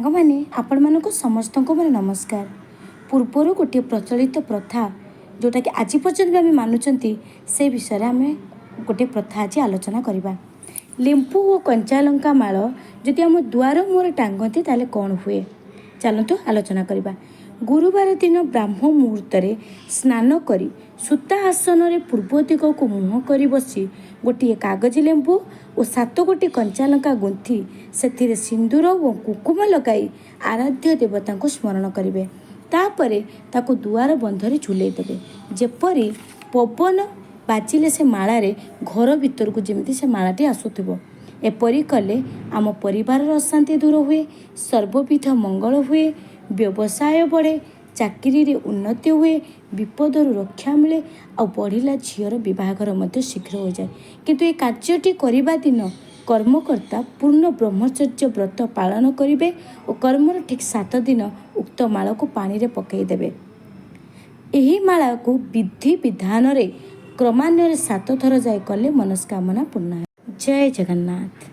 ସାଙ୍ଗମାନେ, ଆପଣମାନଙ୍କୁ ସମସ୍ତଙ୍କୁ ମୋର ନମସ୍କାର। ପୂର୍ବରୁ ଗୋଟିଏ ପ୍ରଚଳିତ ପ୍ରଥା, ଯେଉଁଟାକି ଆଜି ପର୍ଯ୍ୟନ୍ତ ବି ଆମେ ମାନୁଛନ୍ତି, ସେ ବିଷୟରେ ଆମେ ଗୋଟିଏ ପ୍ରଥା ଆଜି ଆଲୋଚନା କରିବା। ଲେମ୍ବୁ ଓ କଞ୍ଚା ଲଙ୍କା ମାଳ ଯଦି ଆମ ଦୁଆର ମୁହଁରେ ଟାଙ୍ଗନ୍ତି, ତାହେଲେ କ'ଣ ହୁଏ? ଚାଲନ୍ତୁ ଆଲୋଚନା କରିବା। ଗୁରୁବାର ଦିନ ବ୍ରାହ୍ମ ମୁହୂର୍ତ୍ତରେ ସ୍ନାନ କରି ସୂତା ଆସନରେ ପୂର୍ବ ଦିଗକୁ ମୁହଁ କରି ବସି ଗୋଟିଏ କାଗଜ ଲେମ୍ବୁ ଓ ସାତ ଗୋଟି କଞ୍ଚା ଲଙ୍କା ଗୁନ୍ଥି ସେଥିରେ ସିନ୍ଦୁର ଓ କୁଙ୍କୁମ ଲଗାଇ ଆରାଧ୍ୟ ଦେବତାଙ୍କୁ ସ୍ମରଣ କରିବେ। ତାପରେ ତାକୁ ଦୁଆର ବନ୍ଧରେ ଝୁଲେଇ ଦେବେ, ଯେପରି ପବନ ବାଜିଲେ ସେ ମାଳାରେ ଘର ଭିତରକୁ ଯେମିତି ସେ ମାଳାଟି ଆସୁଥିବ। ଏପରି କଲେ ଆମ ପରିବାରର ଅଶାନ୍ତି ଦୂର ହୁଏ, ସର୍ବବିଧ ମଙ୍ଗଳ ହୁଏ, ବ୍ୟବସାୟ ବଢ଼େ, ଚାକିରିରେ ଉନ୍ନତି ହୁଏ, ବିପଦରୁ ରକ୍ଷା ମିଳେ ଆଉ ବଢ଼ିଲା ଝିଅର ବିବାହଘର ମଧ୍ୟ ଶୀଘ୍ର ହୋଇଯାଏ। କିନ୍ତୁ ଏ କାର୍ଯ୍ୟଟି କରିବା ଦିନ କର୍ମକର୍ତ୍ତା ପୂର୍ଣ୍ଣ ବ୍ରହ୍ମଚର୍ଯ୍ୟ ବ୍ରତ ପାଳନ କରିବେ ଓ କର୍ମର ଠିକ୍ 7 ଦିନ ଉକ୍ତ ମାଳକୁ ପାଣିରେ ପକାଇ ଦେବେ। ଏହି ମାଳାକୁ ବିଧି ବିଧାନରେ କ୍ରମାନ୍ୱୟରେ ସାତ ଥର ଯାଇ କଲେ ମନସ୍କାମନା ପୂର୍ଣ୍ଣ ହେବ। ଜୟ ଜଗନ୍ନାଥ।